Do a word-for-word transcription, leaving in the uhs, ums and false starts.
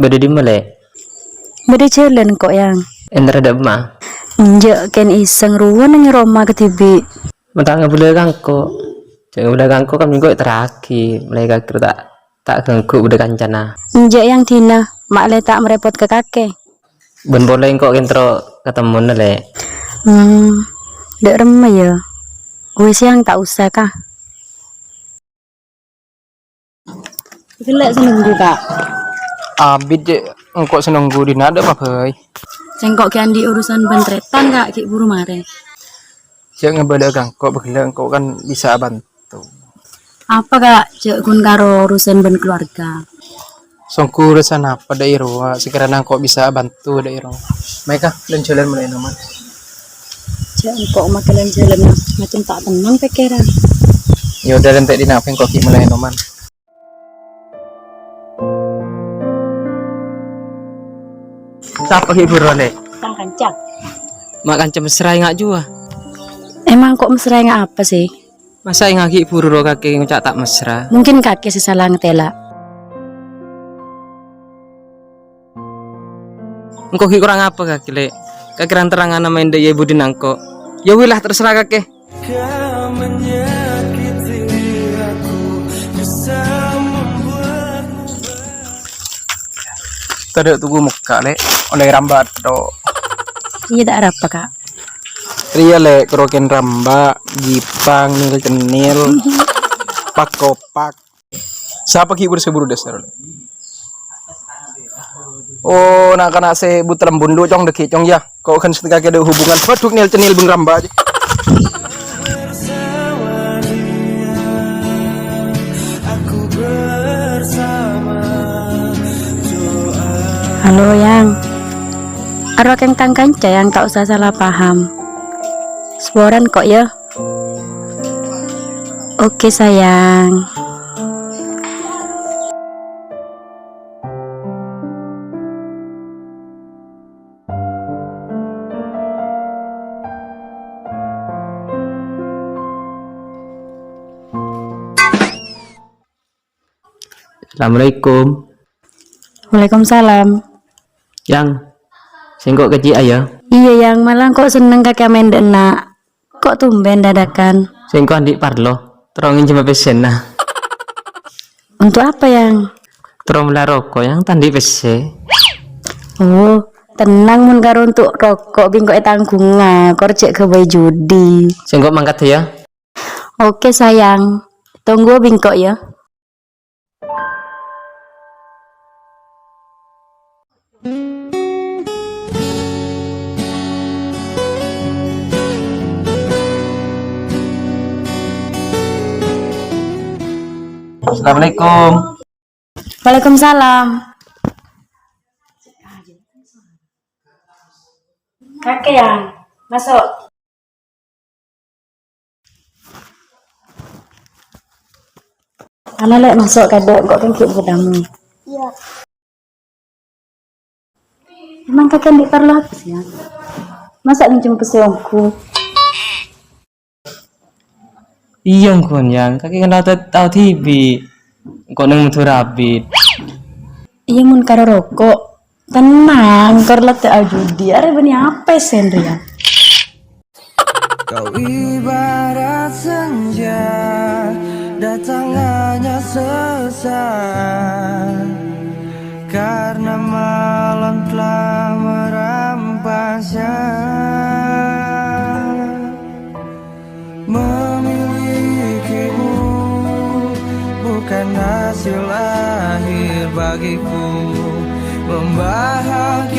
Bâdâ dimma, Lè'? Bâdâ jhâlân ko', Yang. Èntar dâ' emma? Enjâ', kèng iseng rowa neng è roma kadhibi'. Menta ngabâlâ ka engko'. Jhâ' ngabâlâ ka engko' kan engko' èterraghi, molaè kakè ta', ta' ganggu bâdâ kancana. Enjâ', Yang, dinah, ma' lè ta' marèpot ka kakè. Bân polè engko' kèng terro katemmona, Lè'. Hmm, dâ' remma, yâ. Wis, Yang, ta' osa, ka. Ghellâ' sè nongghu, Ka'. Abit, Cè', engko' sè nongghu dinna' dâ' apa bhâi? Sèngko' ghi' andi' urusan bân tarètan, Ka', ghi' buru marè. Jhâ' ngabâlâ ka engko', bâghellâ' engko' kan bisa abânto. Apa, Ka'? Jhâ' ghun karo urusan bân kalowarga. Songghu urusan apa dâ' è rowa, sakarana engko' bisa abânto dâ' è rowa. Mayu, Ka', lan-jhâlân molaè ènoman. Jhâ' engko' makan lan-jhâlân, macem ta' tennang pèkkèran. Ya udah, lan ta' dinna' engko' ghi' molaè ènoman. Sapa ghi' buru, Lè'? Tang kanca. Ma' kanca mesra enga' jhuwa. Emang ko' mesra enga' apa sih? Masa enga' ghi' buru ro kakè ngoca' ta' mesra? Mungkin kakè sè sala ngatela'. Engko' ghi' korang apa kakè, Lè'? Kakè ra-terrangana maèn dâ' iyâ budina engko'. Ya wèlah, terserah kakè. Kau menyakiti aku, bisa membuatmu. Tadâ' tugu mokka', Lè'. Ollè ramba' tok. Iyâ, ta' arapa, Ka'. Rèya, Lè', karo kèng ramba', jipang, nil-cenil, pak-kopak. Sapa ghi' buru sè buru dâsar, Lè'? Oh, na'-kana' sè butelem bundu', Cong, dâgghi', Cong, yâ. Ko' kan sè kakè dâ' hubungan. Waduh, nil-cenil beng ramba'. Halo, Yang. Aro kèng tang kanca, Yang, ta' osa sala paham. Saporana ko', yâ. Oke, sayang. Assalamualaikum. Waalaikumsalam. Yang, sèngko' kèji'a yâ. Iyâ, Yang, malah ko' senneng kakè maèn dâ' enna'. Ko' tumbèn dadakan? Sèngko' andi' parlo, terro ngènjhâmâ pèssèna. Untuk apa, Yang? Terro mellè roko', Yang, ta' andi' pèssè. Oh, tenang, mon karo untuk roko' bi' engko' ètangghungnga, kor jhâ' ghâbây judi. Sèngko' mangkat yâ. Oke, sayang. Tunggu bi' engko' yâ. Assalamualaikum. Waalaikumsalam. Kakè, Yang, maso'. Ana, Lè', maso' kadâ', engko' kan ghi' buru tamu. Iyâ. Emang kakè andi' parlo apa sih, Yang? Masa' ngènjhâm pèssè ongghu? Iyâ, ongghuwân, Yang. Kakè kan la ta-, tao dhibi'. Engko' neng Madhurâ abit. Iyâ, mon karo roko'. Tenang, kor la ta' ajudi. Arè bânnè apa sèn rèya? Kau ibarat senja, datang hanya sesaat, karena malam telah merampasnya. Memilikimu bukan hasil akhir bagiku, membahagiakan